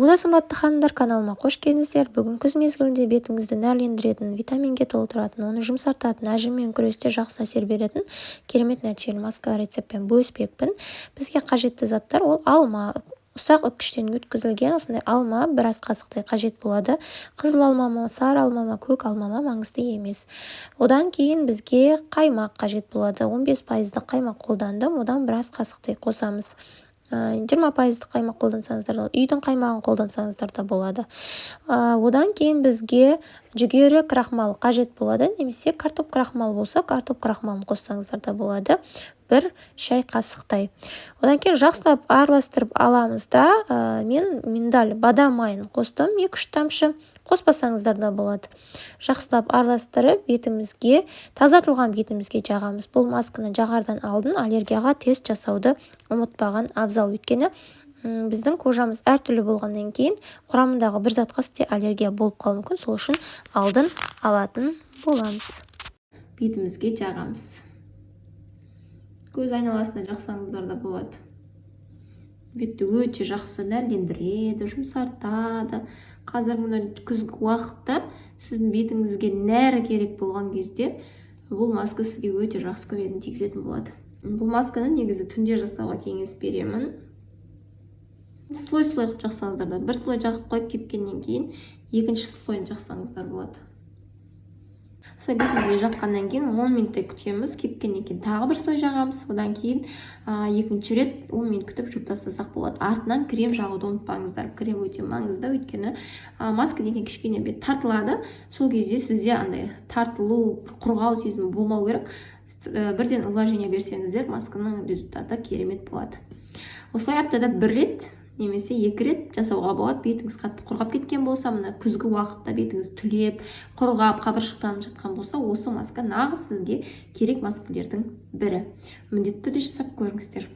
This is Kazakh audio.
Қымбатты ханымдар, каналыма қош келдіңіздер! Бүгін күз мезгілінде бетіңізді нәрлендіретін, витаминге толтыратын, оны жұмсартатын, әжіммен күресте жақсы әсер беретін керемет нәтижелі маска рецептпен бөліспекпін. Бізге қажетті заттар: ол алма, ұсақ үккіштен өткізілген осындай алма бір ас қасықтай қажет болады. Қызыл алма ма, сары алма ма, көк алма ма, маңызды емес. Одан кейін бізге қаймақ қажет болады. 15 пайыздық қаймақ қолдандым, одан бір ас қасықтай қосамыз. 20 пайыздық қаймақ қолдансаңыздар да, үйдің қаймағын қолдансаңыздар да болады. Одан кейін бізге жүгері крахмалы қажет болады немесе картоп крахмалы болса, картоп крахмалын қоссаңыздар да болады, 1 шай қасықтай. Одан кейін жақсылап араластырып аламыз да, мен миндаль, бадам майын қостым 2-3 тамшы, қоспасаңыздар да болады. Жақсылап араластырып, бетімізге, тазартылған бетімізге жағамыз. Бұл масканы жағардан алдын аллергияға тест жасауды ұмытпаған абзал, өйткені біздің кожамыз әртүрлі болғаннан кейін құрамындағы бір затқа сізде аллергия болып қалуы мүмкін. Сол үшін алдын алатын боламыз. Бетімізге жағамыз, көз айналасына жақсаңыздар да болады. Бетті өте жақсы нәрлендіреді, жұмсартады. Қазір мына күзгі уақытта сіздің бетіңізге нәр керек болған кезде бұл маска сізге өте жақсы көмегін тигізетін болады. Бұл масканы негізі түнде жасауға кеңес беремін. Слой слой қылып жақсаңыздар да, бір слой жағып қойып, кепкеннен кейін екінші слойын жақсаңыздар болады. Осылай бетімізге жаққаннан кейін 10 минуттай күтеміз. Кепкеннен кейін тағы бір слой жағамыз. Одан кейін екінші рет 10 минут күтіп, жуып тастасақ болады. Артынан крем жағуды ұмытпаңыздар. Крем өте маңызды, өйткені маска деген кішкене бет тартылады. Сол кезде сізде андай тартылу, құрғау сезімі болмау керек. Бірден увлажнение берсеңіздер, масканың результаты керемет болады. Осылай аптада бір рет немесе екі рет жасауға болады. Бетіңіз қатты құрғап кеткен болса, мына күзгі уақытта бетіңіз түлеп, құрғап, қабыршықтанып жатқан болса, осы маска нағыз сізге керек маскалердің бірі. Міндетті түрде жасап көріңіздер.